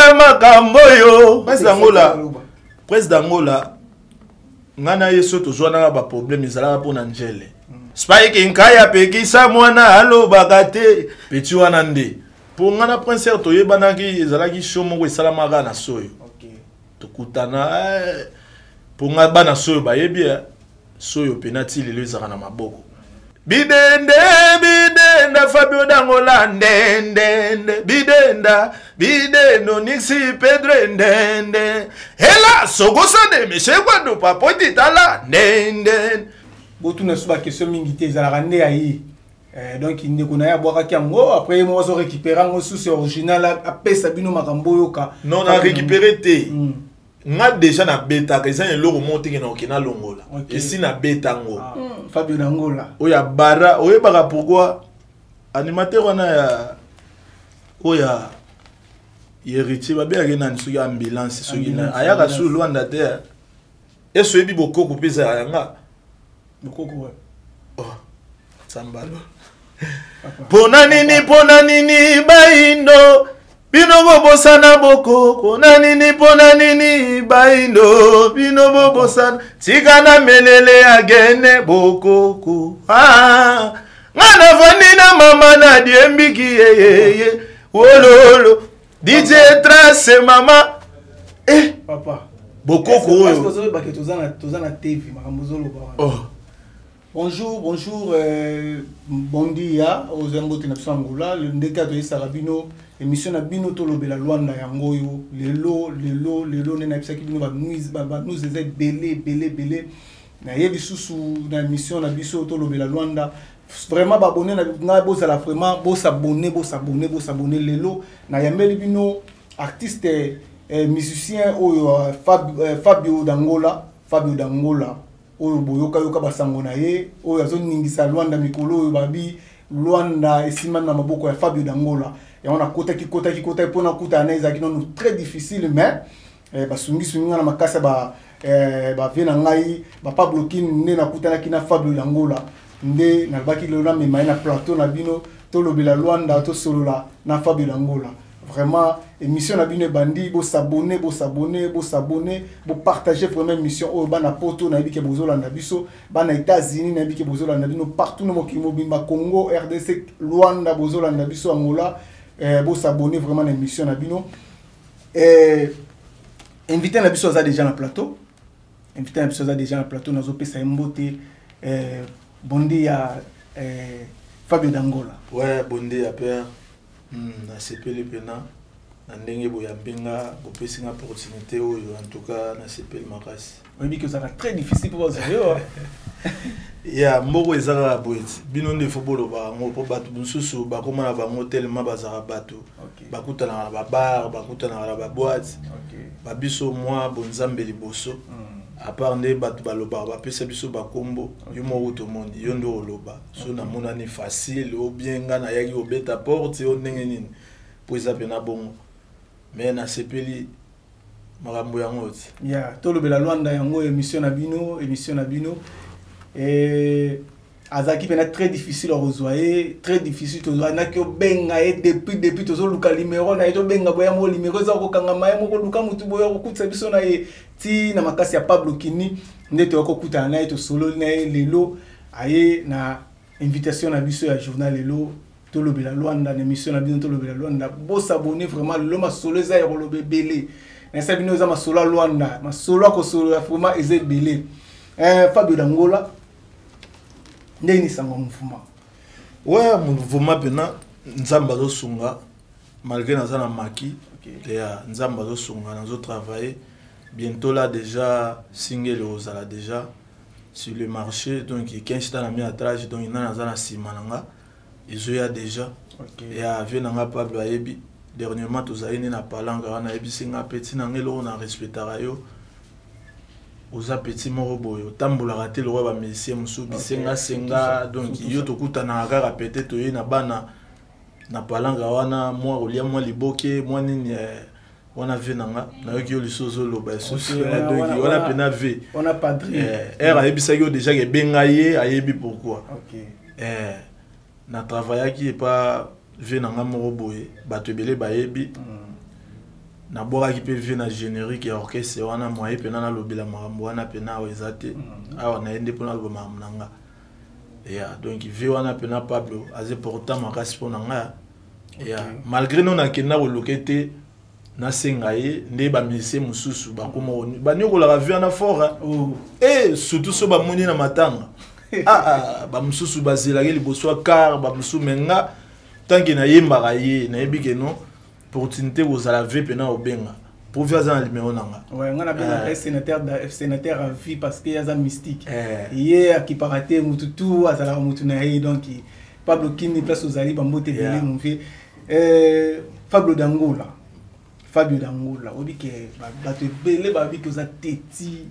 Tala makambo oyo. Président Angola, président Angola, ngai na ye so tozwanaka baproblème ezalaka mpo na njele. Spike Nkaya apekisa mwana alobaka te. Petit wana nde mpo ngai na Prince toyebanaki, ezalaki show moko esalamaka na soyo. Tokutana mpo ngai bana soyo bayebi soyo pena ti lelo ezalaka na maboko. Bidende bidenda Fabio Dangola ndendende bidenda bidendo nixi Pedro ndende ela sokosa de meshekwado papoti tala ndende. Botuna so baquestion mingi te, ezalaka nde ya ye. Donc ndeko na ye abwakaki yango, après ye moko azo récupérer yango susu original, apesa bino makambo oyoka. Non, na récupéré te. Nga déjà nabetaka, eza na eloko moko teke na oke nalongola. Esi nabeta yango. Ah, Fabio Dangola. Oyo ya bara, oyebaka pourquoi animateur wana ya oyo ya héritier babengaki nani, soki ambulance, soki nani, ayaka su Lwanda te. Ese oyebi bokoko mpe ezala yanga. Bokoko. Oh, sambalo. Mpona nini, mpona nini baindo bino bobosana bokoko na nini? Mpona nini baindo bino bobosana? Tika na melele agene bokoko. Ah, nga navandi na mama na diembiki yeyeye wololo DJ Trace mama eh. Papa. Bokoko oyo. Ozoyebake toza na TV, makambo ozoloba wana. Oh. Bonjour, bonjour, bon dia ozwa mbote na biso Angola. Ndenge toyesaka bino émission na bino Tolobela Lwanda yango oyo lelo lelo lelo. Nde nayebisaki bino, banews eza ebele ebele ebele. Nayebi susu na émission na biso Tolobela Lwanda. Vraiment baabonné na ngai, bozala vraiment bosabonner, bosabonner, bosabonner. Lelo nayambeli bino artiste musicien oyo Fabio Dangola. Fabio Dangola oyo boyokayoka basango na ye, oyo azoningisa Lwanda mikolo oyo. Babi Lwanda esimbami na maboko ya Fabio Dangola. Yango nakotaki kotaki kotaki mpona kutana na, ezalaki nanu très difficile, mais basungisungi nga na makasi ya bavie na ngai bapablo kin, nde nakutanaki na Fabio Dangola. Nde nalobaki lelo namema ye na plateau na bino Tolobela Lwanda, tosolola na Fabio Dangola. Vraiment émission na bino ebandi. Bosabonner, bosabonner, bosabonner, bopartage vraiment émission oyo. Bana Poto, nayebi ke bozolanda biso. Bana États-Unis, nayebi ke bozolanda bino partout na mokili mobimba, Congo RDC, Lwanda, bozolanda biso Angola. Bosabonner vraiment na émission na bino. Invité na biso aza déjà na plateau. Invité na biso aza déjà na plateau, nazopesa ye mbote. Bondi ya Fabio Dangola. Ouais, bondi ya père. Nasepeli mpena na ndenge boyambi nga, bopesi nga opportunité oyo. En tout cas nasepeli makasi. Oyebi ke ozalaka très difficile mpo bazwa yo. Ya mboko eza kaka boye ti bino nde fo boloba yango, mpo bato mosusu bakóma na bango telema, bazalaka bato bakutanaka na babar, bakutanaka na baboite. Babiso mwa bonzambe liboso. À part nde bato balobaka, bapesa biso bakombo. Yo moko tomoni yo nde oloba so namonani facile ou bien nga nayaki kobeta porte o ndenge nini, mpo eza mpena bongo. Mais nasepeli makambo yango ti. Ya Tolobela Lwanda yango émission na bino, émission na bino. Azalaki mpena très difficile akozwa ye, très difficile. Tozalaki obenga ye depuis, tozoluka numero na ye, tobenga boya moko, numero eza kokangama. Ye moko luka motu boya kokutisa biso na ye, ti na makasi ya Pablo Kini nde toya kokutana na ye, tosololi na ye. Lelo aye na invitation na biso ya journal lelo Tolobela Lwanda, na émission na bino Tolobela Lwanda. Bosabonner vraiment. Lelo masolo eza ya koloba ebele. Nayesa bino eza masolo ya Lwanda, masolo ya kosolola vraiment eza ebele. Fabio Dangola, ndenge nini sango mouvement? Ouais, mouvement mpena Nzambe azosunga, malgré naza na maki. Ya Nzambe azosunga, nazotravaille. Bientôt là déjà single ozala déjà sur le marché. Donc 15 na mi atrage, donc nga naza na nsima na nga, ezoya déjà. Ya vie na nga Pablo ayebi, dernièrement tozali nde na palanka wana, ayebisi nga: "Petit na nga, eloko na respectaka yo, oza petit moko boye, otambolaka te lokola bamusicien mosusu bisengasenga. Donc yo tokutanaka kaka peut-être toye na bana na palanka wana, mwa kolia, mwa liboke, mwa nini." Wana vie na nga, nayoki yo lisusu ozoloba lisusu. Donc wana mpena vie ere ayebisaki yo déjà ke ebenga ye, ayebi pourquoi. Na travaillaki epa vie na nga moko boye, bato ebele bayebi. Nabwakaki mpe vie na générique ya orchestre wana. Moye mpena nalobela makambo wana mpena awa eza te. Awa naye nde mpona aloba makambo na nga ya. Donc vie wana mpena Pablo aza important makasi mpo na nga ya, malgré no nakenda koluka te, nasenga ye nde bamusicien mosusu bakoma banyokolaka vie wana fort. Oh. E surtout so bamoni na matanga, ah, ah, bamosusu bazelaki liboso ya car, bamosusu. Me nga tant que nayembaka ye, nayebi ke non, opportunité kozala vie mpena obenga po vie aza na numero na nga. Ouais, nga nabengaka ye sénateur, sénateur à vie, parce que aza mystique. Eh. Ye akipaka te mutu tu azalaka mutu na ye. Donc Pablo Kini, place ozali, bambote ebele. Mon vieux Fabio d'Angola, Fabio d'Angola, oyebi ke bato ebele bayebi ke oza teti,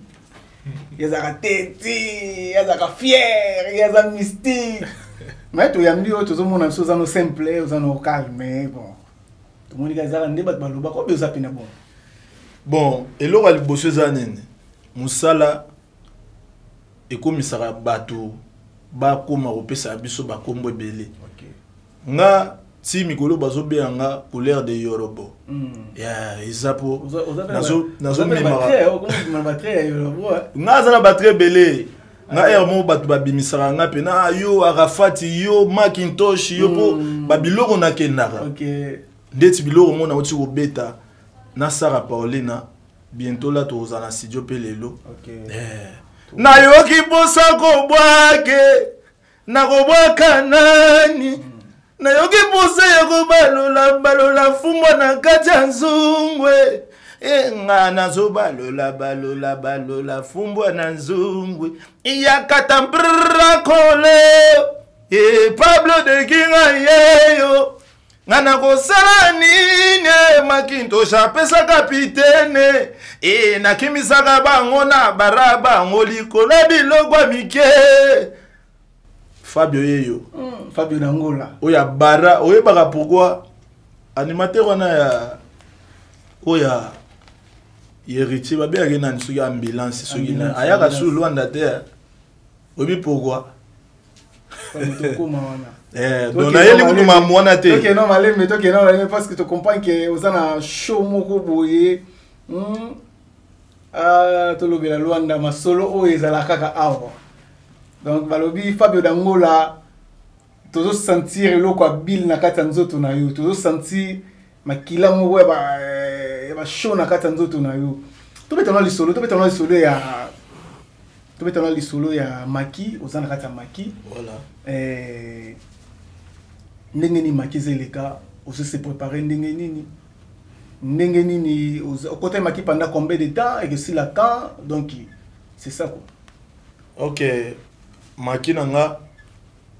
ezalaka teti, azalaka fier, ye aza mystique. Mais toyambi oyo tozomona biso, oza no simple, oza no calme. Bon, tomoni ka ezalaka nde bato balobaka obi oza pene bon. Bon, eloko ya liboso eza nini? Mosala ekomisaka bato bakóma kopesa biso bakombo ebele. Nga ti mikolo bazobenga nga Couleur de Yorobo. Ya eza po nazomemaka nga aza na batrait ebele. Nga heure moko bato babimisaka nga mpena: "Ah, yo Arafati, yo Macintosh, yo," mpo babiloko nakendaka ndeti biloko mo nauti kobeta na Sara Paulina. Bientôt la tokozala na studio mpe lelo. Eh. Nayoki mposa kobwake, nakobwaka nani? Nayoki mposa ya kobalola balola fumbwa na kati ya nzungwe. E, nga nazobalola balola balola fumbwa na nzungwe yakata mbrakole. E Pablo de Kinga yeyo, nga nakosala nini? Makintosh apesa kapitene e nakimisaka bango na bara bango likolo ya biloko ya mike. Fabio yeyo. Fabio d'Angola. Oyo abara, oyebaka pourquoi animateur wana ya oyo ya Héritier babengaki nani? Soki ambulance, soki nani ayaka su Lwanda te, oyebi pourquoi? Tokóma wana. Eh, donc nayeli kutu mamu wana te. Tokeno malembe, tokeno malembe, parce que tocomprend ke oza na show moko boye. Ah, tolobela Lwanda, masolo oyo ezala kaka awa. Donc balobi Fabio d'Angola, tozosentir eloko ya bile na kati ya nzoto na yo, tozosentir makila moko ya bashow na kati ya nzoto na yo. Tobetana lisolo, tobetana lisolo ya, tobetana lisolo ya maki. Oza na kati ya maki. Voilà. Eh, ndenge nini maki eza eleka? Ozo se préparer ndenge nini? Ndenge nini okota maki? Pendant combien de temps ekesila? Quand? Donc c'est ça quoi. Ok, maki na nga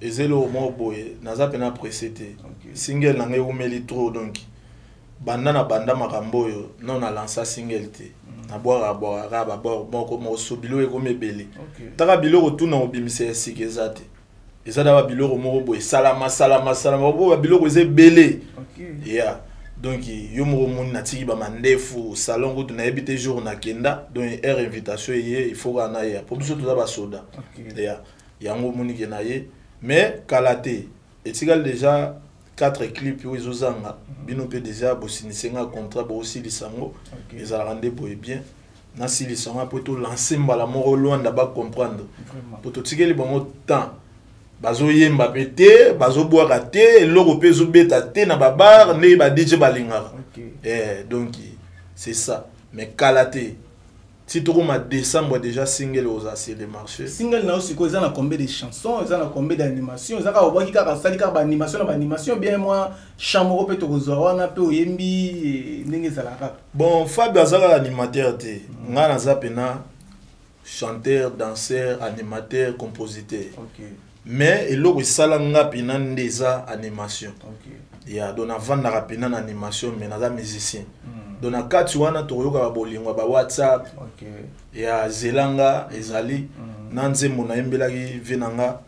eza eloko moko boye, naza mpena pressé te. Single na ngai ewumeli trop. Donc banda na banda makambo oyo, non, nalansa single te. Nabwaka bwaka kaka babor moko moso, biloko ekomi ebele. Taka biloko tuna kobimisa ya sika eza te, eza na babiloko moko boye salama salama salama bo babiloko eza ebele. Ya donc yo moko omoni natiki bamandefu salon kutu nayebi te jour nakenda. Donc heure invitation eye, il faut kaka naya po biso toza basoda. Ya yango omoni ke na ye, mais kala te, etikali déjà 4 clip oyo ezozanga. Bino mpe déjà bosinise nga contrat, bokosilisa yango. Ezalaka nde boye bien, nasilisa yango mpo tolance mbala moko Lwanda bacomprendre, po totikeli bango temps, bazoyemba mpe te, bazobwaka te, eloko mpe ezobeta te na babar ndenge ba DJ balingaka. Eh, donc c'est ça, mais kala te, ti tokoma décembre déjà single oza sur le marché. Single na yo sikoyo eza na combien de chansons? Eza na combien d'animation? Eza kaka obwaki kaka, osali kaka baanimation na baanimation bien, mwa chant moko mpe tokozwa wana mpe oyembi ndenge ezalaka kaka? Bon, Fabio aza kaka animateur te. Nga naza mpena chanteur, danseur, animateur, compositeur. Mais eloko esala nga mpena nde eza animation. Ya donc navandaka mpena na animation, mais naza musicien. Donc na kati wana tokoyokaka bolingo ya ba WhatsApp. Ya zelanga ezali na nzembo nayembelaki vie na nga,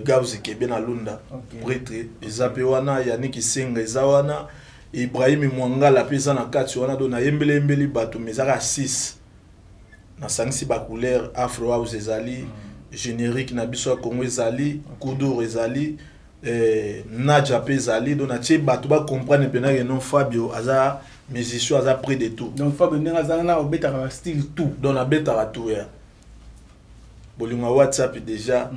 Gabs Kebe na Lunda. Prêtre eza mpe wana, Yannick Senga eza wana, Ibrahim Mwangala mpe eza na kati wana. Donc nayembeli yembeli bato, mais ezaka 6, nasangisi bacouleur. Afro house ezali, générique na biso ya Congo ezali, kudur ezali, Nadja mpe ezali. Donc natie bato bacomprendre mpena ke non, Fabio aza Musicien aza près de tout. Donc Fabio, ndenge aza na, obetaka ba style tout? Donc nabetaka tout ya bolingo ya WhatsApp déjà.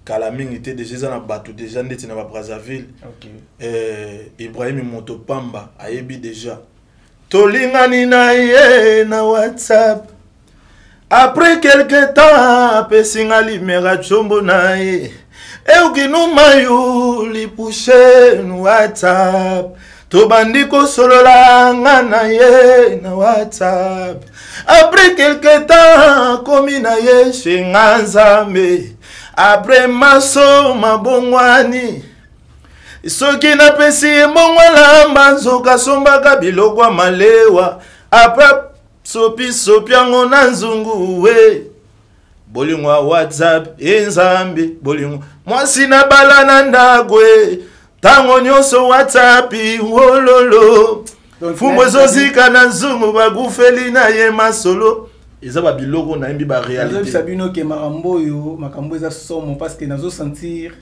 Kala mingi te, déjà eza na bato déjà ndeti na baBrazzaville. Ibrahim Moto Pamba ayebi déjà, tolingani na ye na WhatsApp. Après quelque temps, apesinga limera tshombo na ye, eukinuma lipushe nu WhatsApp, tobandi kosolola nga na ye na WhatsApp. Après quelque temps, akomi na ye shenga Nzambe. Après maso mabongwani, soki napesi ye mbongo alamba, nzoka asombaka biloko ya malewa, apres sopisopi yango na nzungu. We bolingo ya WhatsApp e Nzambe, bolingo mwasi na bala na ndako e, ntango nyonso WhatsApp wololo, fumu ezozika na nzungu, bakufeli na ye masolo, eza babiloko nayembi, baréalité. Nazobisa bino ke makambo oyo, makambo eza somo, parce que nazosentir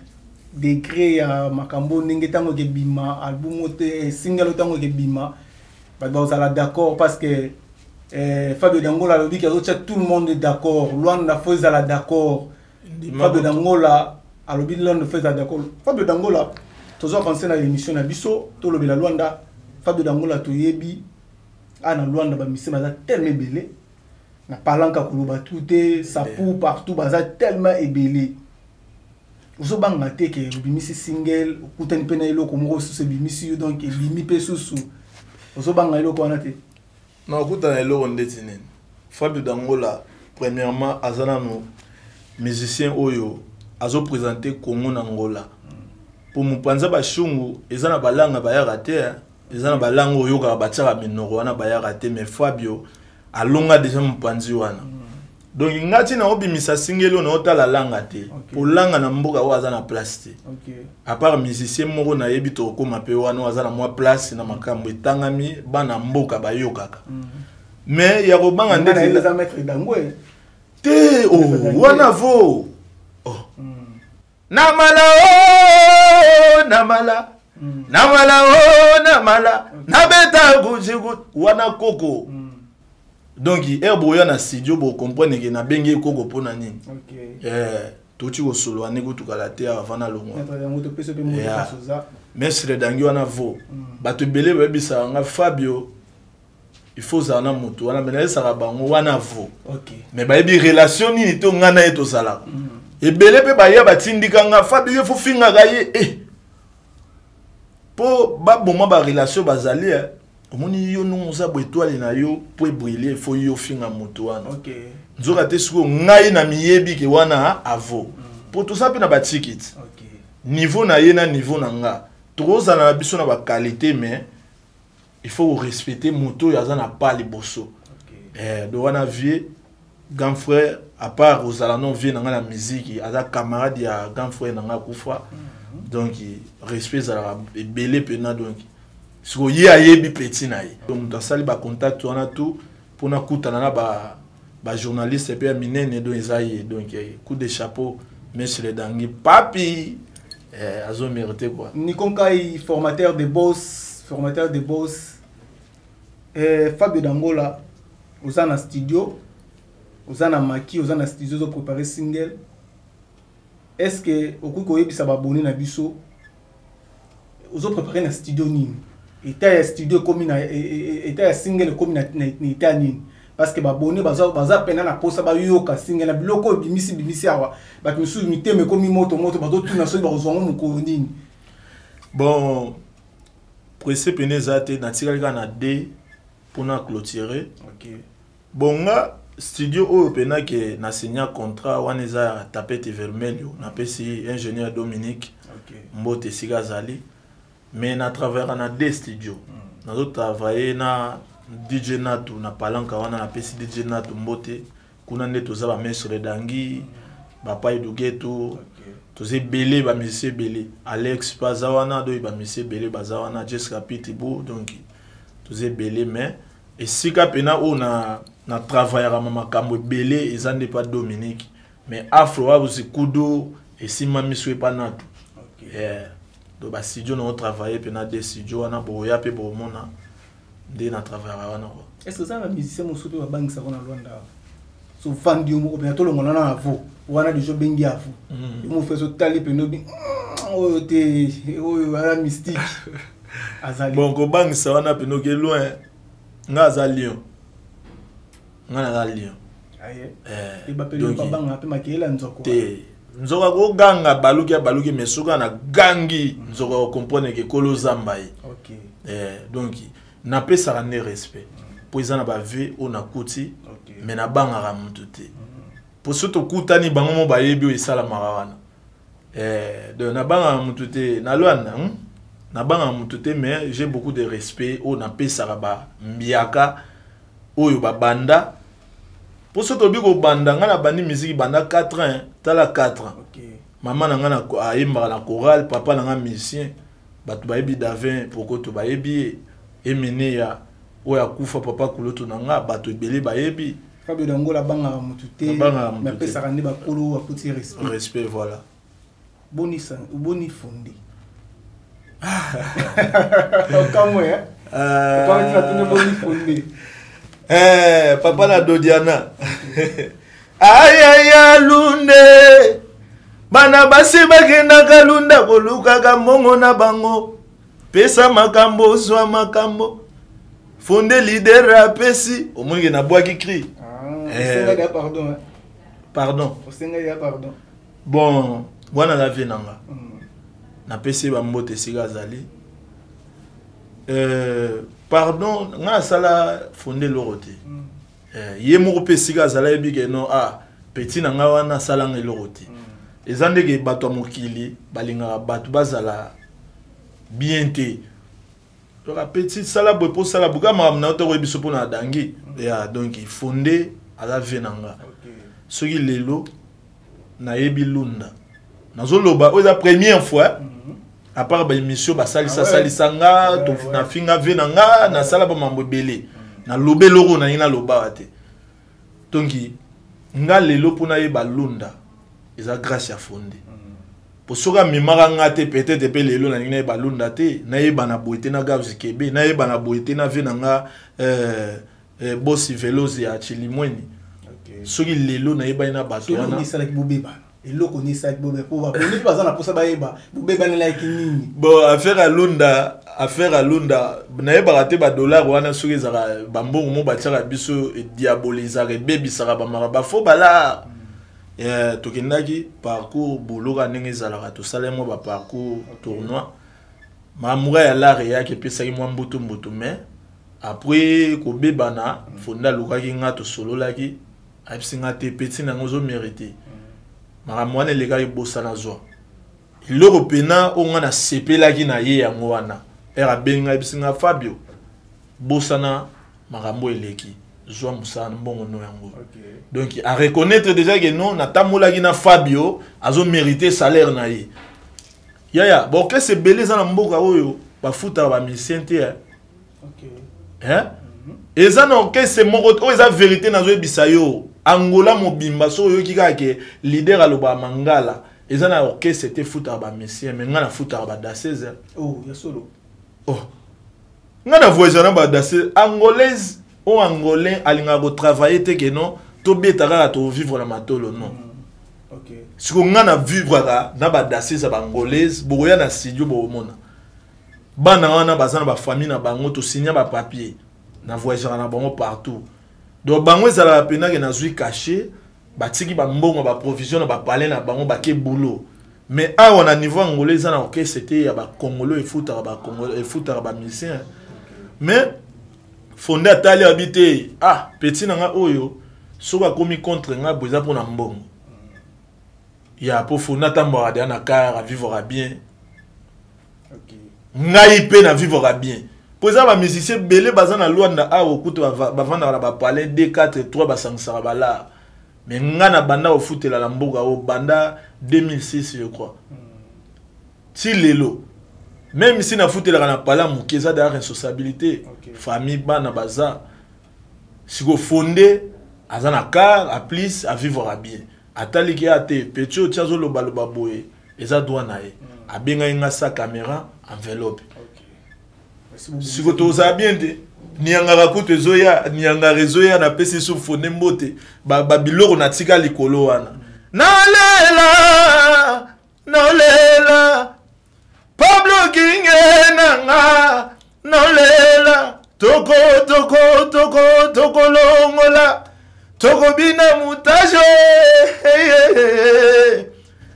degré ya makambo ndenge ntango ekebima album te, single ntango ekebima, bato bazala d'accord, parce que Fabio Dangola alobi ke azotia tout le monde d'accord. Lwanda fo ezala d'accord. Fabio Dangola alobi Lwanda fo ezala d'accord. Fabio Dangola, tozo avancer na émission na biso Tolobela Lwanda. Fabio Dangola, toyebi a na Lwanda bamise baza tellement ebele na palanka, koloba tu te, sapu partout, baza tellement ebele. Ozobanga te ke obimisi single, okutani mpe na eloko moko susu ebimisi yo, donc ebimi mpe susu, ozobanga eloko wana te? Na okutana eloko ndeti nini? Fabio Dangola, premièrement, aza nanu musicien oyo azoprésente Congo na Ngola, mpo mopanza bashungu eza na balanga bayaka te, eza na balanga oyokaka batiaka minoko wana bayaka te, mais Fabio alonga déjà mopanzi wana. Donc nga ntina obimisa single oyo, naotala langa te, polanga na mboka oyo aza na place te, à part musicien moko nayebi, tokokóma mpe wana, oyo aza na mwa place na makambo etangami, bana mboka bayokaka. Mais ya kobanga ndeti te, oh, wana vo, oh. Namala o namala, namala o namala, nabeta gujigu wana koko. Donc ere boya na studio, bocomprendre ke nabengi ye koko mpona nini. Toti kosolola ndenge otukala te avant nalongwa. Mestre Dangi wana vo, bato ebele bayebisaka nga: "Fabio, il faut ozala na moto wana." Me nayesaka bango wana vo, mais bayebi relation nini to ngai na ye tozalaka. Ebele mpe baya batindika nga: "Fabio, ye fo fingaka ye." Mpo baboma barelation bazali, omoni yo ndongo oza bo étoile na yo mpo ebrille, fo yo finga moto wana. Nzoka te, sikoyo ngai na miyebi ke wana avo, mpo toza mpe na batikiti, niveau na ye na niveau na nga, tokozala na biso na baqualité, mais il faut respecter moto oyo aza na pa liboso. Donc wana vieux grand frère, à part ozala non vieux na nga na musique, aza camarade ya grand frère na nga akufa. Donc respect ezalaka ebele mpena. Donc sikoyo ye ayebi petit na ye, donc moto asali bacontact wana tout mpona kutana na bajournaliste mpe ya minene, donc eza ye. Donc coup de chapeau, monsieur Dangi papi, azomérite quoi. Nikon Kai, formateur de boss, formateur de boss. Fabio Dangola, oza na studio, oza na maki, oza na studio, ozoprépare single. Est ce que okoki koyebisa babone na biso ozoprépare na studio nini, état ya studio ekomi na état ya single ekomi na état nini? Parce que babone baza pena na posa bayoka single na biloko oyo bimisi bimisi awa. Bato misusu mitema ekomi moto moto, bazotuna soki bakozwa ngo mokolo nini. Bon, pressé pene eza te, natikali kaka na d mpona clôturer. Bon, nga studio oyo mpena ke nasigna contrat wana eza ya Tapete Vermelho, napesi ingénieur Dominique mbote esika azali. Mais na travaillaka na deux studio. Nazotravaille na DJ Natu na Palanka wana, napesi DJ Natu mbote. Kuna nde toza bamestre Dangi, bapai Dugeto, toza ebele, bamusicien ebele, Alex mpe aza wana, donc bamusicien ebele baza wana, Jessica Pitibu, donc toza ebele. Mais esika mpena oyo na travaillaka ma makambo ebele eza nde pa Dominique, mais Afro House kudo esimami so epa Natu. Yeah. Donc bastudio na otravaille mpena de studio wana, boya mpe bomona. Nde na travaillaka wana quoi. Est ce que eza na musicien mosusu mpe babangisaka na Lwanda awa? So ofandi yo moko mpena, tolongola na avo wana deja, obengi avo, yo moko fes otali pene, obi oyo te, oyo aza mystique, azali? Bon, kobangisa wana pene oke loin. Nga aza lion, nga naza lion. Babanga mpe makeyela nzoko. Te, nzoko akoganga, baluki abaluki, mais soki na gangi, nzoko akocomprendre ke kolo zamba ye. Donc napesaka nde respect, mpo eza na bavie oyo nakuti, mais nabangaka motu te, mpo so tokutani, bango mo bayebi oyo esalamaka wana. Donc nabangaka motu te na Lwanda, Nabangaka motu te, mais j'ai beaucoup de respect oyo napesaka bambiaka oyo babanda, mpo so tobi kobanda, ngai nabandi miziki banda 4 ans. Tala, 4 ans. Mama na ngai ayembaka na chorale, papa na ngai musicien. Bato bayebi Davin Pokoto, bayebi ye, Emeneya oyo akufa, papa kulutu na nga, bato ebele bayebi. Fabio Dangola abangaka motu te, Abangaka. Apesaka nde bakolo akuti respect. Respect, voilà. Boni, boni Fonde? Okamwe boni Fonde? Papa na Dodiana, ayaya lunde, bana basi bakendaka lunda kolukaka mbongo na bango. Pesa makambo, ozwa makambo. Fonde leader apesi, omonike nabwaki cri. Pardon. Pardon. Pardon. Bon, wana aza vie na nga. Napesi ye bambote esika azali. Pardon, nga asala Fonde eloko te. Ye moko mpe esika azala yebi ke no, ah, petit na ngai wana asalanga eloko te. Eza ndenge bato ya mokili balingaka bato bazala bien te. Donc petit, sala boye mpo sala boye, kaka makambo na yo tokoyebi biso mpo na dangi ya. Donc Fonde aza vie na nga. Soki lelo nayebi lunda, nazoloba oyo eza première fois, à part baémission basalisa salisa nga, nafinga vie na nga, nasala bamambo ebele, naloba eloko na ye, naloba te. Donc nga lelo mpo nayeba lunda eza grâce ya Fonde, po soki amemaka nga te, peut-être mpe lelo nalingi nayeba lunda te, nayeba na boye te na Gabs Kebe, nayeba na boye te na vie na nga, Bosi Velosi ya Chilimweni. Soki lelo nayebani na bato wana. Esalaki bobebana, eloko nini esalaki bobeba? Po baboni mpe baza na mposa bayeba bobebanelaki nini. Bon, affaire ya lunda, affaire ya lunda, nayebaka te. Badollar wana, soki ezalaka bambongo mo batiaka biso, ediabolizaka, ebebisaka bamaka bafo bala. Tokendaki parcours boloka ndenge ezalaka, tosalaki mwa baparcours, tournoi. Mamuka ya lar eyaki, epesaki mwa mbutu mbutu, mais après kobebana, Fonde alukaki nga, tosololaki, ayebisi nga te: "Petit nango ozomérite makambo wana elekaki, bosana, zwa eloko." Pena oyo nga nasepelaki na ye yango wana, ere abengi, ayebisi nga: "Fabio, bosana makambo eleki, zwa mosala, mbongo no yango." Donc areconnaître déjà que non, natambolaki na Fabio, azomérite salaire na ye. Yaya, baorchestre ebele eza na mboka oyo bafutaka bamusicien te. Hein? Eza na orchestre moko oyo eza vérité, nazoyebisa yo, Angola mobimba, so oyoki kaka ke leader alobaka mangala, eza na orchestre te efutaka bamusicien. Mais ngai nafutaka badanseuses. Oh, ya solo? Oh, ngai na voyage na badanseuse angolaise. Oyo angolais alingaka kotravaille te, ke non, tobeta kaka, tovivre na matolo, non. Siko ngai na vivraka na badanseuse ya baangolaise. Bokoya na studio, bokomona bana wana baza na bafamille na bango, tosinya bapapier, na voyageaka na bango partout. Donc bango ezalaka mpenake nazwi cachet, batiki bambongo, baprovision na bapalais na bango, bake boulot. Mais awa na niveau angolais, eza na orchestre te ya bacongolais efutaka bacongolais, efutaka bamusicien. Mais Fonde atali, abi te: "Ah, petit na nga oyo, soki akomi contre nga boye, eza mpona mbongo ya." Po Fonde atambolaka deya na car, avivre bien. Ngai mpe na vivre bien, mpo eza bamusicien ebele baza na Lwanda awa, okuta bavandaka na bapalais 2, 4, 3, basangisaka balar. Mais nga na banda kofutela na mboka oyo banda 2006, je crois, ti lelo. Même si nafutelaka na palais moke, eza deya responsabilité. Famille, bana baza. Siko Fonde aza na car, en plus avivre bien. Ataliki ya te, petit oyo ti azolobaloba boye, eza droit na ye. Abengaki nga sa caméra, enveloppe. Siko tozala bien te. Niangara kutu ezoya, niangara ezoya, napesi su Fonde mbote. Babiloko natika likolo wana. Nalela, nalela, Pablo Kinge nanga, nalela, toko, toko, toko, tokolongola, tokobina mutajo.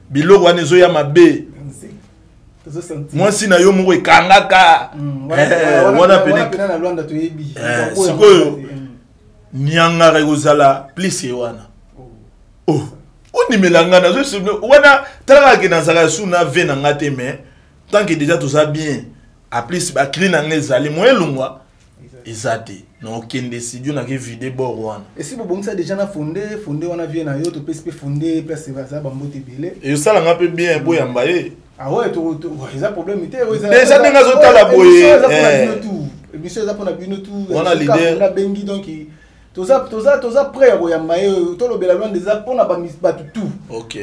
Biloko wana ezoya mabe. Mwasi na yo moko ekangaka. Wana pene na Luanda toyebi. Sikoyo niangara ekozala plus ye wana. Oh, ondimela nga nazo wana talaka ke nazalaka su na ve na nga te, mais tant que déjà toza bien, a plus ba cri na nga ezali mo elongwa eza te na okende studio nake vide bord wana. Esi bobongisa déjà na Fonde? Fonde wana vie na yo, topesi mpe Fonde place baza bambote ebele. Esalanga mpe bien boyamba ye. Ah ouais, eza problème te. Déjà ndenge azotala boye. Émission eza mpona bino tout. Wana leader. Nabengi, donc toza prêt ya koyamba ye. Tolobela Lwanda eza mpona bato tout.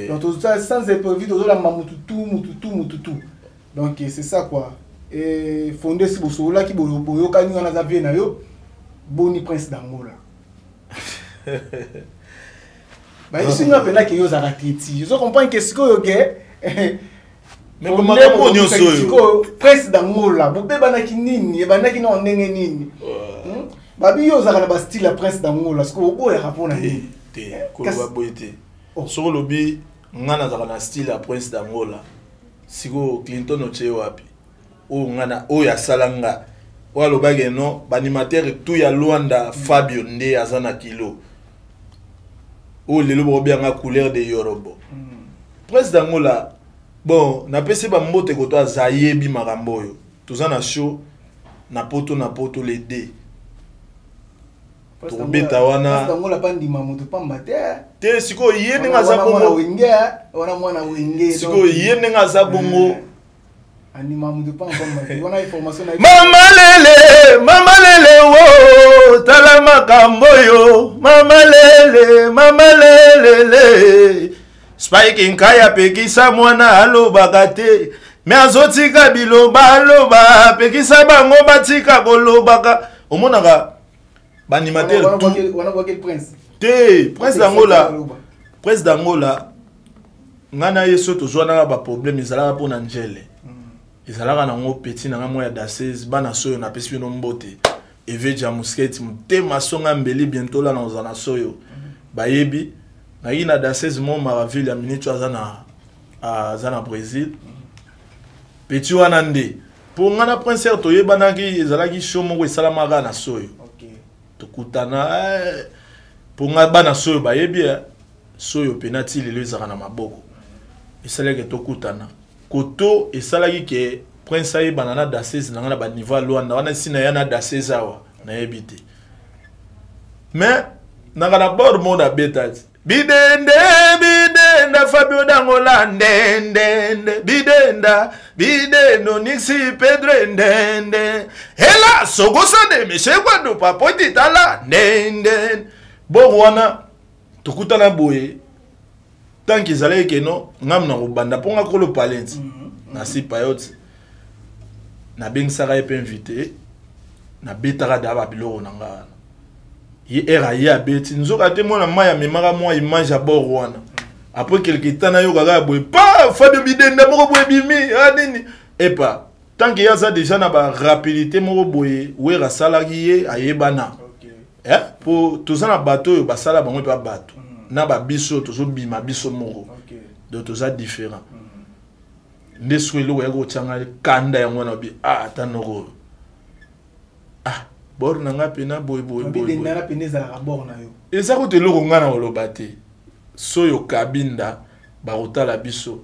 Donc toza sans imprévu, tozolamba mutu tout, mutu tout, mutu tout. Donc c'est ça quoi. Et Fonde, si bosololaki, boyokani wana, aza vie na yo. Boni Prince d'Angola? Bayebisi nga mpenza ke yo ozalaka teti. Ozo comprendre ke sikoyo ke Mais makambo nyonso oyo sikoyo Prince d'Angola bobebanaki nini? Ebandaki nao ndenge nini? Babi yo ozalaka na bastyle ya Prince d'Angola, sikoyo oboyaka mpona nini? Te, koloba boye te. Soki olobi nga nazalaka na style ya Prince d'Angola, sikoyo Clinton otie wapi? Oyo nga na oyo asala nga, oyo alobaki no baanimateur tout ya Luanda, Fabio nde aza na kilo oyo lelo bakobianga couleur de Yorobo. Prince d'Angola, bon, napesi bambote koto aza, ayebi makambo oyo. Toza na show na Poto, na Poto le d tokobeta wana. Angola pandima moto pamba te. Te, sikoyo ye ndenge aza bongo. Wenge wana, mwana Wenge. Sikoyo ye ndenge aza bongo. Andima moto pamba pamba te wana, information na Mama lele, mama lele, wo tala makambo oyo, mama lele, mama lelele. Spike Nkai apekisa mwana alobaka te, me azotika biloba aloba, apekisa bango batika kolobaka. Omonaka baanimateur tout wana bwaki Prince. Te, Prince d'Angola, Prince d'Angola, ngai na ye so tozwanaka baproblème ezalaka mpo na njele, ezalaka nango petit na ngai moko ya dasese bana soyo. Napesi bino mbote, Eveja Musket, motema songa mbeli. Bientôt la nakozala na soyo, bayebi nayaki na dasese mo Maraville ya minute oyo aza na Brésil. Petit wana nde mpo ngai na Prince toyebanaki, ezalaki show moko esalamaka na soyo, tokutana mpo ngai bana soyo bayebi soyo mpena ti lelo ezalaka na maboko. Esalaki tokutana koto, esalaki ke Prince ayebana na dasese na ngai na baniveau ya Lwanda wana. Esi na ya na dasese awa nayebi te, mais naka na bord mo nabeta ti bidende bidenda Fabio Dangola ndendende bidenda bidendo nixi Pedro ndende ela sokosande meshekwando papoti tala ndende bor wana. Tokutana boye tant que ezalaki keno ngam na kobanda mpo nga kolo palenti nasi payote, nabengisaka ye mpe invité, nabetaka da babiloko na nga wana. Ye ere aye abeti, nzoka te mwana mai amemaka mwa image ya bord wana. Après quelque temps nayokaka ya boye pa Fabio bidenda moko boye bimi a nini epa. Tant que ye aza déjà na barapidité moko boye, were asalaki ye ayebana. Po toza na bato oyo basala bango mpe bato na babiso tozobima biso moko, donc toza différent. Nde soki eloko yaki kotianga kanda yango wana, bi ah, ata noko oyo, ah, bord na ngai mpena boye boye. Eza kutu eloko ngai na koloba te. Soyo Kabinda bakotala biso.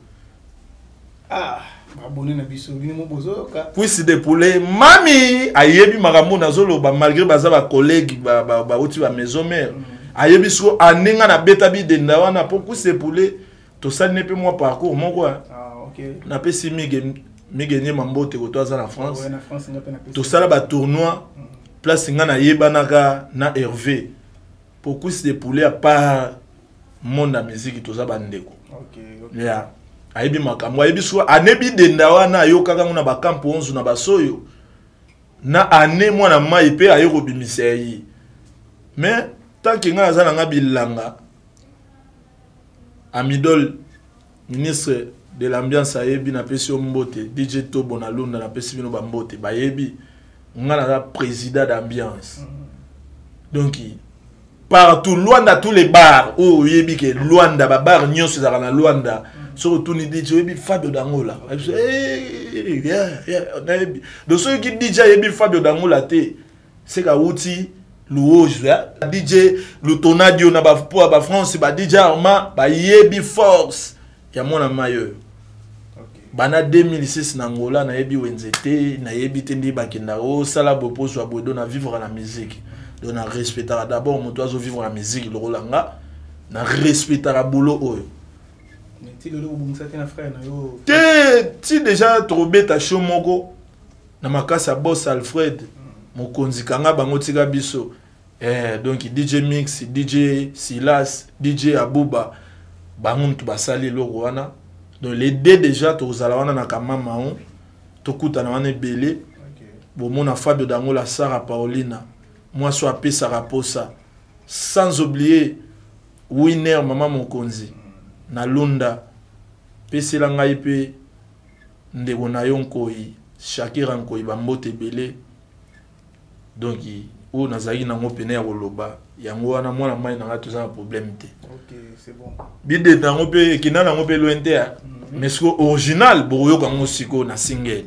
Ah, babone na biso, bino mo bozoyoka. Cuisse de poulet mami ayebi makambo nazoloba, malgré baza bacollègue bauti bamaison mère. Ayebi siko andenga nabeta bidenda wana mpo cuisse de poulet tosali ne mpe mwa parcours moko. Ah, okay. Napesi mige mige nyema mbote koto aza na France. Tosala batournoi place nga nayebanaka na Hervé po cuisse de poulet, à part monde ya musique toza bandeko. Yeah. Ayebi makambo, ayebi so anebi denda wana, ayokaka ngo na bakampo 11 na basoyo. Na année mwana mai mpe aye kobimisa ye. Mais tant que ngai naza na nga bilanga, Amidol, ministre de l'ambiance, ayebi, napesi yo mbote. DJ Tobo na Lunda, napesi bino bambote. Bayebi nga naza président d'ambiance. Donc partout Luanda, tous les bars oyo oyebi ke Luanda, babar nyonso ezalaka na Luanda, soki otuni DJ: "Oyebi Fabio Dangola?" Ayebi so, "Eh, yeah, nayebi." Donc soki DJ ayebi Fabio Dangola te, seka awuti Luoge. DJ Lutonadio na bapo ya bafrance, ba DJ Arma bayebi force ya mwana mai oyo. Banda 2006 na Angola, nayebi wenze te, nayebi te nde bakendaka osala boye mpo ozwa boye. Do na vivre na musique, donc na respectaka d'abord moto azovivre na musique lokola nga, na respectaka boulot oyo. Ti lelo obongisa te na frère na yo? Te, ti déjà tokobeta show moko na makasi ya boss Alfred mokonzi, kanga bango, tika biso. Donc DJ Mix, DJ Silas, DJ Abuba, bango mutu basali eloko wana. Donc les deux déjà tokozala wana na kamama o tokutana wana ebele. Bomona Fabio Dangola, Sara Paulina, mwasi oyo apesaka posa, sans oublier Winner, mama mokonzi na Lunda. Pesela ngai mpe ndeko na yo Nkoi, Shakira Nkoi, bambote ebele. Donc oyo nazalaki nango pene ya koloba yango wana. Mwana mai na ngai, toza na problème te. Ok, c'est bon. Bideta yango mpe ekenda nango mpe loin te, mais sikoyo original bokoyoka yango sikoyo na single.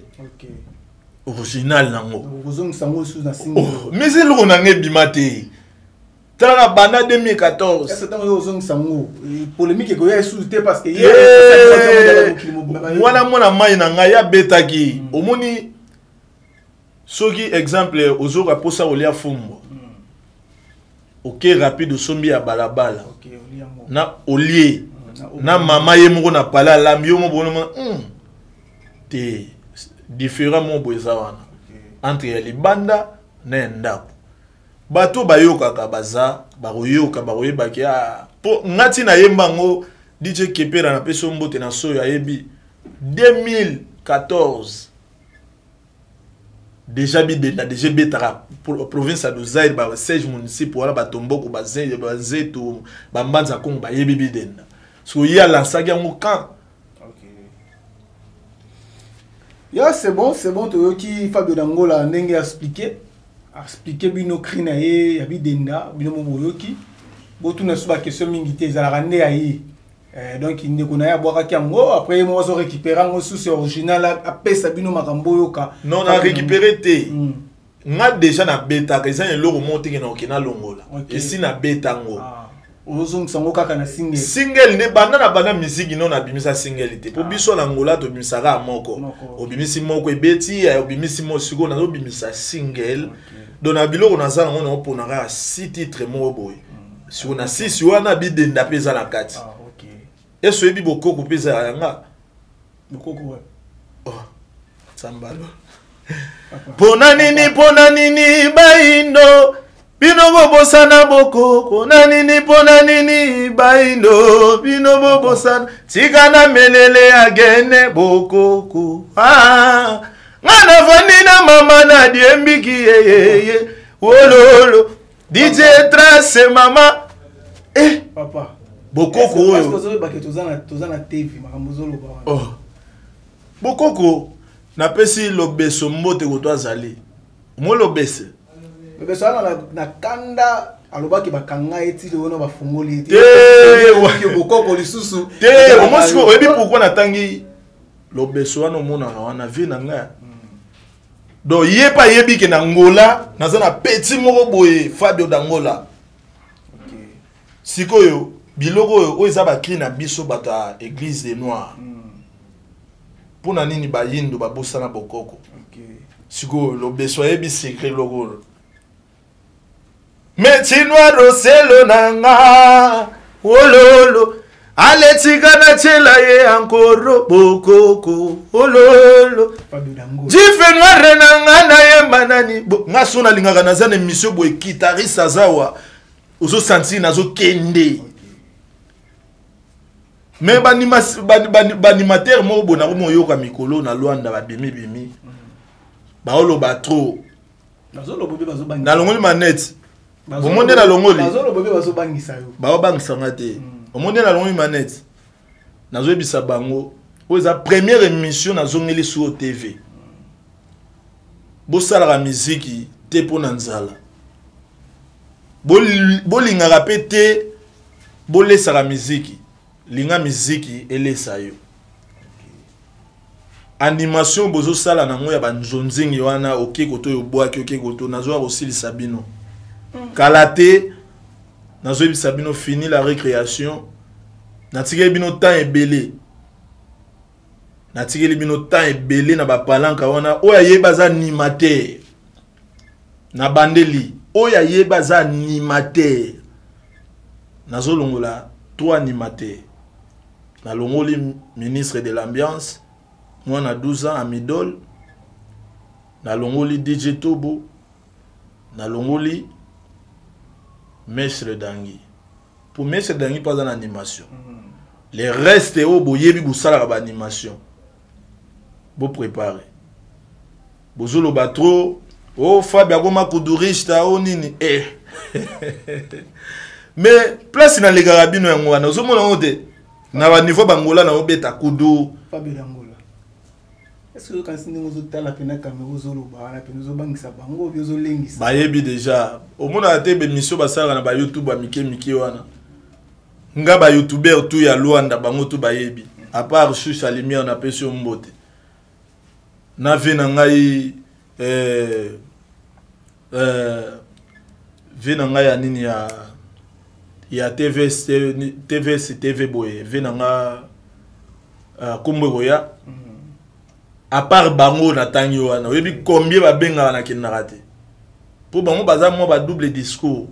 Original nango. Kozongisa yango lisusu na single? Oh, mais eloko nanga ebima te. Tala na banda 2014. Est-ce ntango oyo ozongisa yango, polémique ekoya lisusu te? Parce que wana mwana mai na ngai abetaki. Omoni, soki exemple ozoka mposa kolia fumbwa, oke rapide, osombi ya balabala na olie na mama ye moko na pale, alambi yo mo bonoma te, différent mo boye eza wana entre ya libanda na ya ndako. Bato bayokaka, baza bakoyoka, bakoyebaki. Ah, mpo nga ntina yemba yango, DJ Kepera, napesi yo mbote na soyo, ayebi 2014 déjà bidenda déjà ebetaka province ya Zaire, ba 16 municipes wana, batomboko, banzeto, bambanza Kongo, bayebi bidenda. So ye alansaki yango quand Ya, c'est bon, c'est bon. Toyoki Fabio Dangola ndenge expliqué bino cri na ye ya bidenda. Bino mo boyoki, botuna so baquestion mingi te, ezalaka nde ya ye. Donc ndeko na ye abwakaki yango, après ye moko azo récupérer yango susu original, apesa bino makambo oyoka. Non, na récupéré te. Nga déjà nabetaka, eza eloko moko teke na oke nalongola. Esi nabeta yango. Ah, ozongisa yango kaka na single? Single nde banda na banda misiki no nabimisa single te, mpo biso na Ngola tobimisaka ya moko. Obimisi moko, ebeti, obimisi moko, sikoyo nazobimisa single. Donc na biloko naza nango, naopona kaka six titre moko boye. Sikoyo na six wana, bidenda mpe eza na kati. Ese oyebi bokoko mpe eza yanga? Bokoko? Oh, sambalo. Mpona nini, mpona nini baindo bino bobosana bokoko na nini? Mpona nini baindo bino bobosana? Tika na melele agene bokoko. Ah, nga navandi na mama na diembiki yeyeye wololo DJ Trace mama eh. Papa. Bokoko oyo. Ozoyebake toza na TV, makambo ozoloba wana. Oh. Bokoko, napesi lobeso mbote koto azali mo lobese. Lobeso wana na kanda alobaki bakanga ye ti wana bafungoli ye. Te. Bokoko lisusu. Te, omo sikoyo oyebi pourquoi natangi lobeso wana? Omonaka wana vie na ngai. Donc ye mpe ayebi ke na Ngola naza na petit moko boye, Fabio d'Angola. Sikoyo biloko oyo, oyo eza bacri na biso bato ya église de noir. Mpo na nini bayindo babosana bokoko? Sikoyo lobeso ayebi secret lokolo metinwa roselo na nga ololo aletika natiela ye ankoro bokoko ololo jife noire na nga nayemba nani. Nga so nalingaka naza na émission boye, guitariste azawa, ozosentir nazokende. Mais baanimateur moko boye nakomi oyoka mikolo na Lwanda, babimibimi, baoloba trop. Nalongoli manette. Bomoni nde nalongoli. Baobangisa nga te. Omoni nde nalongoli manette. Nazoyebisa bango oyo eza première émission nazongeli sur TV. Bosalaka miziki te mpo na nzala. Bolingaka mpe te bolesaka miziki. Linga miziki elesa yo. Animation bozosala nango ya banzonzingi wana oke koto oyo obwaki oke koto nazoya kosilisa bino. Kala te nazoyebisa bino fini la récréation. Natikeli bino temps ebele. Natikeli bino temps ebele na bapalanka wana oyo ayebi aza animateur. Na bandeli oyo ayebi aza animateur. Nazolongola 3 animateurs. Nalongoli ministre de l'ambiance mwana 12 ans Amidol. Nalongoli DJ Tobo. Nalongoli Mestre Dangi. Pour Mestre Dangi pas en animation. Les restes oyo boyebi bosalaka ba animation. Bo préparer. Bozoloba trop oh Fabi akoma kudurista o nini eh. Mais place na lekaka bino yango wana ozomona yango te na ba niveau bangola na obeta kudu. Fabi d'Angola. Est-ce que kasi ndenge ozotala pena caméra ozoloba wana pena ozobangisa bango obi ozolengisa? Bayebi déjà. Omonaka te ba émission basalaka na ba YouTube ya mike mike wana. Nga ba youtubeur tout ya Luanda bango tout bayebi. À part Shusha Lumière na pesi yo mbote. Na vie na ngai vie na ngai ya nini ya TVS, TVS TV boye vie na nga kombo ekoya. À part bango na tangi wana oyebi combien babengaka na kendaka te. Po bango baza mwa ba double discours.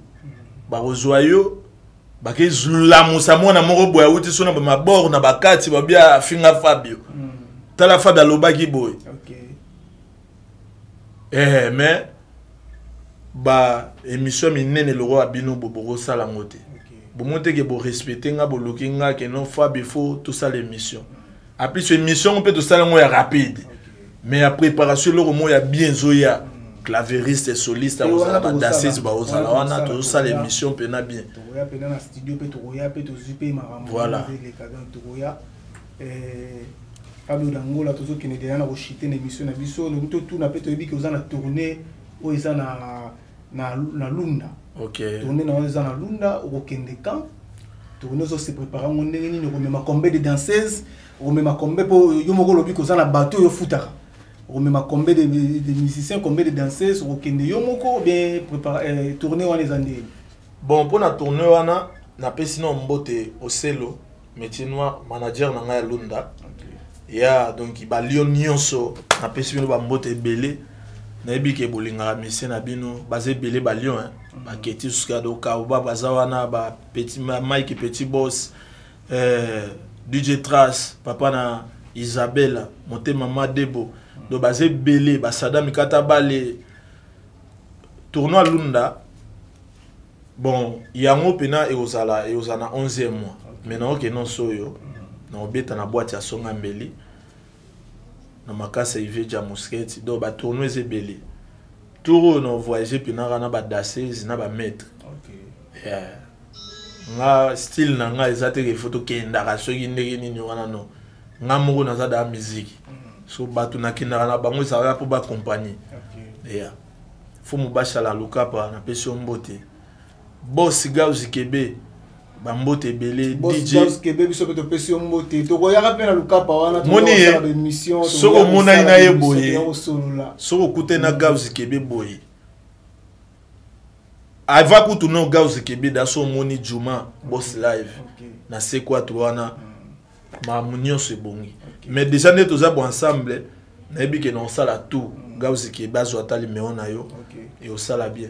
Bakozwa yo bakezulamusa mwana moko boye awuti so na ba mabor na bakati babia afinga Fabio. Tala Fabio alobaki boye. Mais ba émission minene lokola bino bo bokosala ngo te. Bomoni te ke bo respecter nga, boluki nga ke non Fabio il faut tosala émission. En plus émission mpe tosala ngo ya rapide. Mais ya préparation eloko moko ya bien ezoya. Claveriste, soliste, akozala ba danseuse, baozala wana, tozosala émission mpe na bien. Tokoya mpe na studio mpe tokoya mpe tozwi mpe makambo Voilà. eleka. Donc tokoya Fabio d'Angola, tozokende deja na koshite na émission na biso. Donc totuna mpe toyebi ke oza na tournée oyo eza na Lunda. Tournée na oyo eza na Lunda, okokende quand? Tournée ozo se préparer yango ndenge nini? Okomema combien de danseuses? Okomema combien? Mpo yo moko olobi koza na bato oyo ofutaka. Okomema combien de musiciens, combien de danseuses? Okokende yo moko ou bien tournée wana eza ndenge? Bon, mpona tournée wana napesi na mbote Oselo métier noir, manager na ngai ya Lunda. Ya donc balio nyonso napesi bino bambote ebele. Nayebi ke bolingaka mesie na bino, baza ebele balion, hein. Baketi suka do Kauba baza wana, ba petit Mike petit boss, DJ Trace, papa na Isabella, motema Madebo. Donc baza ebele, ba Sadam Kata bale tournoi Lunda. Bon, yango pena eozala na 11e mois. Mais na oke non soyo, na obeta na boîte ya songa mbeli. Na makasa Iveja Mosquette, donc ba tournoi ebele. Tour na voyager pena na ba danseuse na ba maître. Yeah. Nga style na nga eza te ke photo kendaka soki ndenge nini wana no. Nga moko naza da musique. So bato nakendaka na bango ezalaka mpo ba accompagner. Yeah. Fo mobashala lukapa napesi yo mbote. Boss Gauzi Kebe bambote ebele. Boss DJ Gauzi Kebe biso mpe topesi yo mbote. Tokoyaka mpe na lukapa wana, Moni ye, tokosala ba émission, soki omonani na ye tokoya boye, kosolola. Soki okutani na Gauzi Kebe boye, ava kutu no Gauzi Kebe da so omoni Juma Boss Live na C4 wana, makambo nyonso ebongi. Mais déjà nde toza bo ensemble, nayebi ke na osala tout. Gauzi Kebe azwa ata numéro na yo, e osala bien.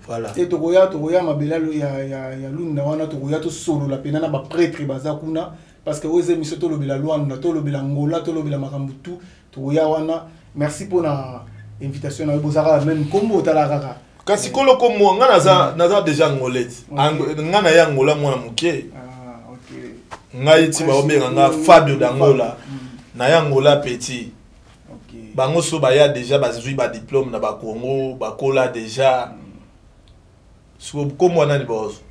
Voilà. Te tokoya mabele ya Lunda wana, tokoya tosolola pena na ba prêtre baza kuna, parce que oyo eza émission tolobela Luanda, tolobela Angola, tolobela makambo tout. Tokoya wana. Merci mpona invitation na yo. Bozalaka même nkombo, otala kaka. Kasi kolo kombo nga naza déjà angolais. Nga na ye Angola mwana moke. Ah, ok. Ngai ti baobenga nga Fabio d'Angola. Na ye Angola petit. Bango so baya déjà, bazwi badiplôme na bakongo, bakola déjà. Siko kombo nani baozwa?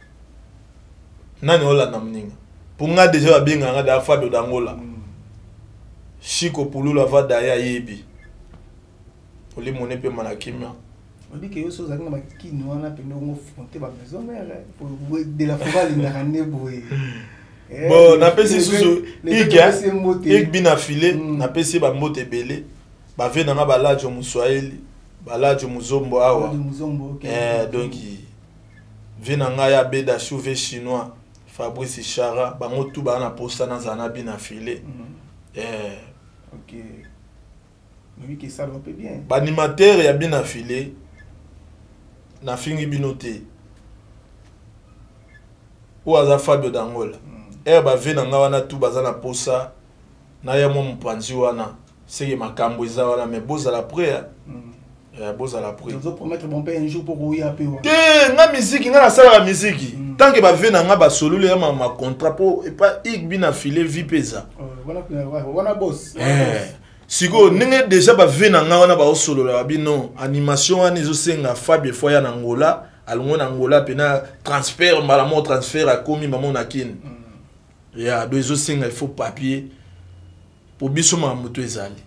Nani olanda moninga? Mpo nga déjà babenganga da Fabio Dangola. Shiko Pululu ava daya ayebi olimone mpe mana kimia. Obike yo so ozalaki na bakini wana pene ongo fronte bamaison mère de la forêt, alingaka nde boye. Bon, napesi susu ik bina file. Napesi ye bambote ebele, bave nanga, balajo moswahili, balajo mozombo awa. Donc ve na ngai abeda chauve chinois, Fabrice Chara, bango tu baa na posa nazala na bina file. Baanimateur ya bina file, nafingi bino te. Oyo aza Fabio Dangola. Ere bave na ngai wana tu baza na posa naya mwa mopanzi wana, seke makambo eza wana, mais bozala prêt. Bozala prêt. Te, nga miziki, nga nasalaka miziki. Tant que bave na nga basololi ya ma contrat, mpo epa ig bina file vi mpe eza sikoyo ndenge déjà bave na nga wana baosolola, babi non, animation wana ezosenga Fabio efo ya na Ngola, alongo na Ngola mpena transfert, mbala moko transfert, akomi mamo na Kini. Ya do ezosenga, il faut papier, po biso makambo to ezali,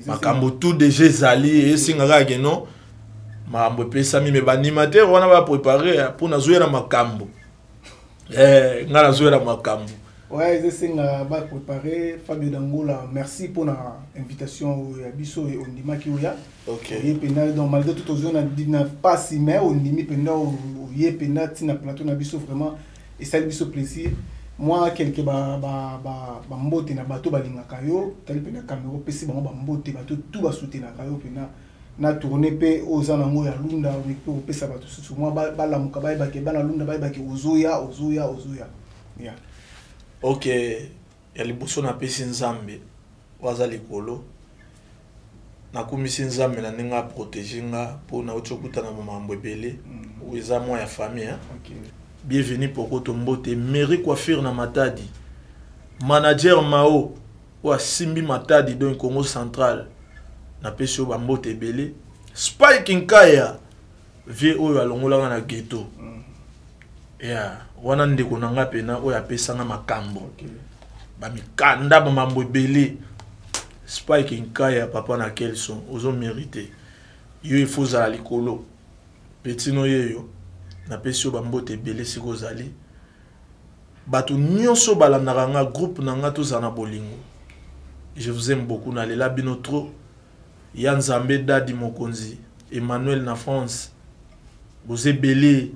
makambo tout déjà ezali, esenga kaka ke non, makambo epesami. Me baanimateur wana baprépare mpo nazoya na makambo, ngai nazoya na makambo. Ouais, ezosenga baprépare. Fabio Dangola, merci mpona invitation oyo ya biso ondimaki oya. Oye mpenza, donc malgré tout tozwi na pasi, mais ondimi mpenza, oye mpenza ntina plateau na biso, vraiment esali biso plaisir. Mwa quelque bambote na bato balingaka yo, tali mpenza caméra, opesi bango bambote, bato tu basoutenaka yo mpenza na tournée mpe oyo oza nango ya Lunda, mpe kopesa bato susu mwa balamuka, bayebake bana Lunda, bayebake ozoya, ozoya, ozoya, yeah. Ok, ya liboso napesi Nzambe oyo aza likolo, nakumisi Nzambe na ndenge aprotege nga mpo nauti okutana makambo ebele oyo eza mwa ya famille. Bienvenu Pokoto, mbote Mairie Coiffure na Matadi, manager Mao oyo asimbi Matadi, donc Congo Central, napesi oyo bambote ebele. Spike Nkaya, vie oyo alongolanga na ghetto. Yeah. Wana ndeko na nga mpena oyo apesanga makambo, bamikanda, bamambo ebele. Spike Nkaya, papa na Kelson, ozomérite yo, ifo ozala likolo. Petino yeyo, napesi yo bambote ebele. Sika ozali, bato nyonso balandaka nga, groupe na nga, tozala na bolingo. Je vous aime beaucoup, nalela bino trop. Ya Nzambe, Dadi Mokonzi, Emmanuel na France, boza ebele.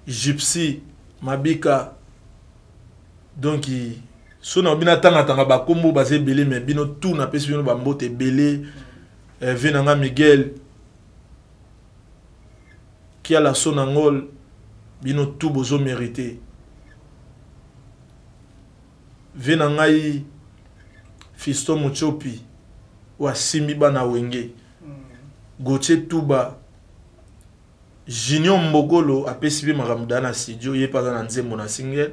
Gypsy Mabika, donc so na bino atangatanga bakombo, baza ebele, mais bino tout napesi bino bambote ebele. Ve na nga Miguel Kiala, so na ngol, bino tout bozomérite. Ve na ngai Fiston Mochopi oyo asimbi bana Wenge, Gautier Tuba, Junior Mbokolo apesi mpe makambo daa na studio, ye mpe aza na nzembo na single.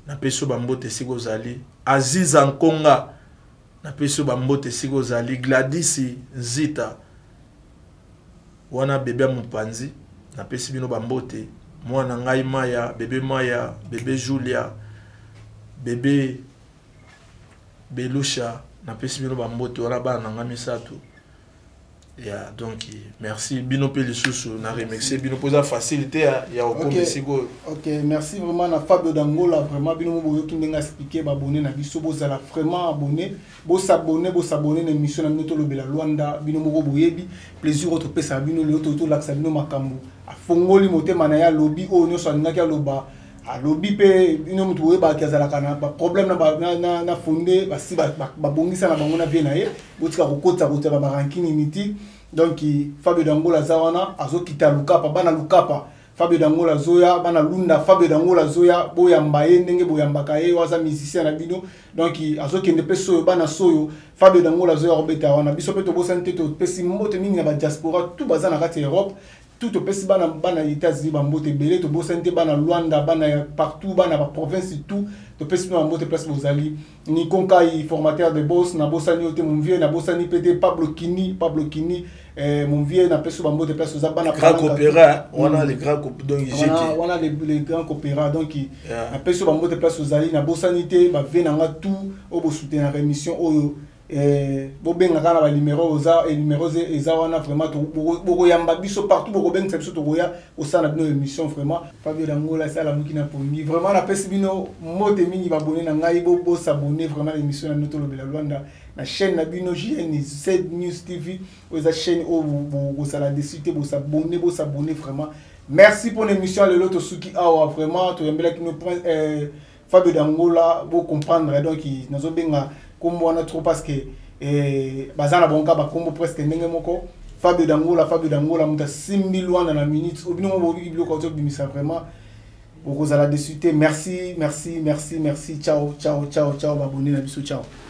Napesi yo bambote esika ozali. Aziza Nkonga, napesi yo bambote esika ozali. Gladys Nzita wana, bebe ya mopanzi, napesi bino bambote. Mwana ngai Maya, bebe Maya, bebe Julia, bebe Belusha, napesi bino bambote wana, bana na ngai misato ya. Donc merci bino mpe lisusu, na remercier bino mpo eza facile te ya kokoma esika oyo. Ok, merci vraiment na Fabio Dangola. Vraiment bino mo boyoki ndenge expliqué. Baabonné na biso, bozala vraiment abonné, bosabone, bosabone na émission na bino Tolobela Lwanda. Bino moko boyebi plaisir oyo topesaka bino lelo, tolakisa bino makambo. Afongoli motema na ye, alobi oyo nyonso alingaki aloba, alobi mpe bino moto boyebaki azalaka na baproblème na fonde, basi babongisa na bango na vie na ye. Botika kokota kota barankini niti. Donc Fabio Dangola aza wana, azokita Lukapa, bana Lukapa, Fabio Dangola azoya, bana Lunda, Fabio Dangola azoya, boyamba ye ndenge boyambaka ye, oyo aza musicien na bino. Donc azokende mpe soyo, bana soyo, Fabio Dangola azoya kobeta wana. Biso mpe tobosani te, topesi mbote mingi na badiaspora tout baza na kati ya Europe. Tout topesi bana bana États-Unis bambote ebele, tobosani te bana Luanda, bana ya partout, bana baprovince, tout topesi bino bambote place bozali. Nikon Kai, formateur de boss, nabosani yo te, mon vieux. Nabosani mpe te Pablo Kini, Pablo Kini, mon vieux, napesi yo bambote place oza, bana Grand coopéra wana, les grands donc wana, wana les grands coopéra donc napesi yo bambote place ozali. Nabosani te bavie na nga tout oyo bosoutenaka émission oyo. Bobengaka na banimero oza, numéro eza wana. Vraiment bokoyamba biso partout, bokobengisa biso, tokoya kosala na bino émission. Vraiment, Fabio Dangola asalamuki na pongi. Vraiment napesi bino mbote mingi, babone na ngai, bosabone vraiment na émission na bino Tolobela Lwanda na chaîne na bino JN7 News TV. Oyo eza chaîne oyo bokozala déçu te. Bosabone, bosabone vraiment. Merci pour l'émission. Lelo tosuki awa. Vraiment toyambelaki bino Fabio Dangola. Bocomprendre donc nazobenga kombo wana trop parce que baza na bango kaka bakombo presque ndenge moko. Fabio Dangola, Fabio Dangola, moto asimbi Lwanda na minute. Obino mo boyoki biloko ozobimisa, vraiment bokozala déçu te. Merci, merci, merci, merci. Ciao, ciao, ciao, ciao, babone na biso, ciao.